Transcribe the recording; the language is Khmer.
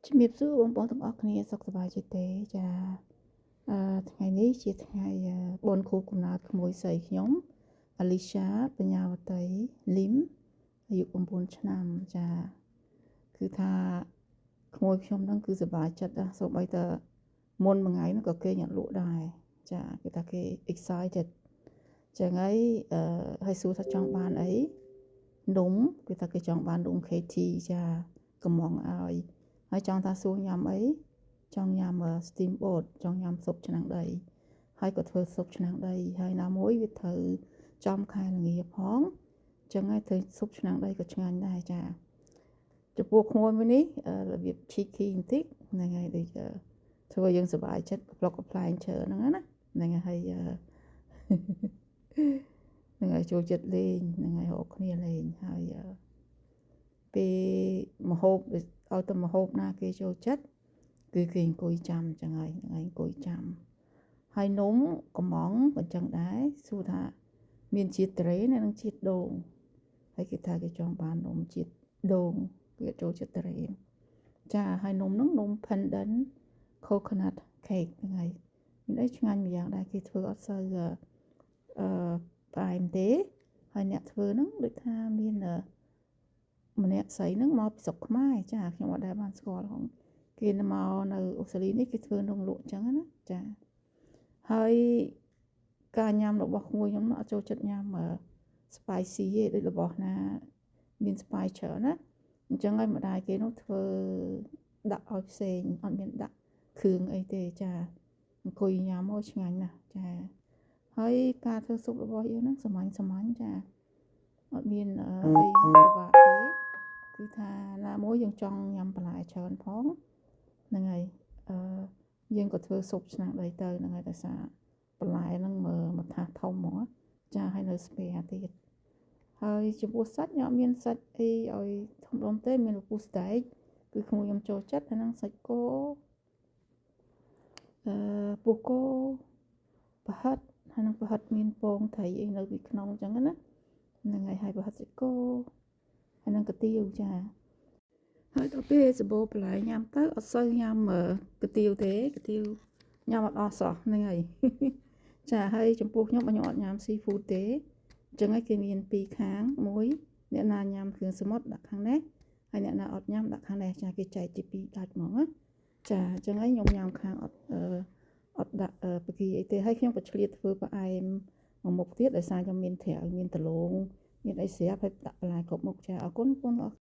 ជំរាបសួរបងប្អូនទាំងអស់គ្នាសុខសប្បាយជាទេចាអឺថ្ងៃនេះជាថ្ងៃបុណ្យខួបកំណើតក្មួយស្រីខ្ញុំអាលីសាបញ្ញាវតីលឹមអាយុ9ឆ្នាំចាគឺថាក្មួយខ្ញុំហ្នឹងគឺសប្បាយចិត្តណាស់សូម្បីតែមុនមួយថ្ងៃហ្នឹងក៏គេញ៉ាំលក់ដែរចាគេថាគេ excited ចឹងហើយអឺហើយសួរថាចង់បានអីនំគេថាគេចង់បាននំ KT ចាកំងឲ្យហើយចង់ថាសួរញ៉ាំអីចង់ញ៉ាំ steamboat ចង់ញ៉ាំស៊ុបឆ្នាំងដីហើយក៏ធ្វើស៊ុបឆ្នាំងដីហើយណាមួយវាត្រូវចំខែរងាផងចឹងហើយធ្វើស៊ុបឆ្នាំងដីក៏ឆ្ងាញ់ដែរចាចំពោះក្មួយមួយនេះរបៀប cheeky បន្តិចហ្នឹងហើយដូចធ្វើយើងសប្បាយចិត្តប្លុកកំប្លែងច្រើនហ្នឹងណាហ្នឹងហើយហ្នឹងហើយចូលចិត្តលេងហ្នឹងហើយរកគ្នាលេងហើយពេលមហូបឲ្យទៅមហូបណាគេចូលចិត្តគឺគេអង្គុយចាំចឹងហើយហ្នឹងហើយអង្គុយចាំហើយនំកំងក៏ចឹងដែរសួរថាមានជាតិត្រេនិងជាតិដូងហើយគេថាគេចង់បាននំជាតិដូងគេចូលចិត្តត្រេចាហើយនំហ្នឹងនំ pandan coconut cake ហ្នឹងហើយមានអីឆ្ងាញ់ម្យ៉ាងដែរគេធ្វើអត់សូវអឺផ្អែមទេហើយអ្នកធ្វើហ្នឹងដូចថាមានម្នាក់ស្រីហ្នឹងមកពីស្រុកខ្មែរចាខ្ញុំអត់ដែលបានស្គាល់ហងគេមកនៅអូស្ត្រាលីនេះគេធ្វើនំលក់អញ្ចឹងណាចាហើយការញ៉ាំរបស់ក្មួយខ្ញុំអត់ចូលចិត្តញ៉ាំ spicy ទេដូចរបស់ណាមាន spice ច្រើនណាអញ្ចឹងហើយម្ដាយគេនោះធ្វើដាក់ឲ្យផ្សេងអត់មានដាក់គ្រឿងអីទេចាអង្គុយញ៉ាំមកឆ្ងាញ់ណាស់ចាហើយការធ្វើស៊ុបរបស់យើងហ្នឹងសាមញ្ញសាមញ្ញចាអត់មានអីពិបាកទេគឺថាណាមួយយើងចង់ញ៉ាំបន្លែច្រើនផងហ្នឹងហើយអឺយើងក៏ធ្វើស៊ុបឆ្នាំងដីទៅហ្នឹងហើយដោយសារបន្លែហ្នឹងមើលមួយថាសធំហ្មងចាហើយនៅ spare ទៀតហើយចំពោះសាច់ខ្ញុំអត់មានសាច់អីឲ្យធំដុំទេមានពពុះស្ដែកគឺក្មួយខ្ញុំចូលចិត្តហើយនឹងសាច់គោអឺពោះគោប្រហិតហើយនឹងប្រហិតមានពងត្រីអីនៅពីក្នុងអញ្ចឹងណាហ្នឹងហើយហើយប្រហិតសាច់គោហើយនឹងកាទៀវចាហើយដល់ពេលសបោបន្លែញ៉ាំទៅអត់សូវញ៉ាំកាទៀវទេកាទៀវញ៉ាំអត់អស់សោះហ្នឹងហើយចាហើយចំពោះខ្ញុំខ្ញុំអត់ញ៉ាំ seafood ទេអញ្ចឹងហើយគេមានពីរខាងមួយអ្នកណាញ៉ាំគ្រឿងសមុទ្រដាក់ខាងនេះហើយអ្នកណាអត់ញ៉ាំដាក់ខាងនេះចាគេចែកជាពីរដាច់ហ្មងណាចាអញ្ចឹងហើយខ្ញុំញ៉ាំខាងអត់អឺអត់ដាក់បកាអីទេហើយខ្ញុំក៏ឆ្លៀតធ្វើផ្អែមមួយមុខទៀតដោយសារខ្ញុំមានត្រាវមានដលងមានអីស្រាប់ហើយដាក់បន្លែគ្រប់មុខចាអរគុណបងប្អូន។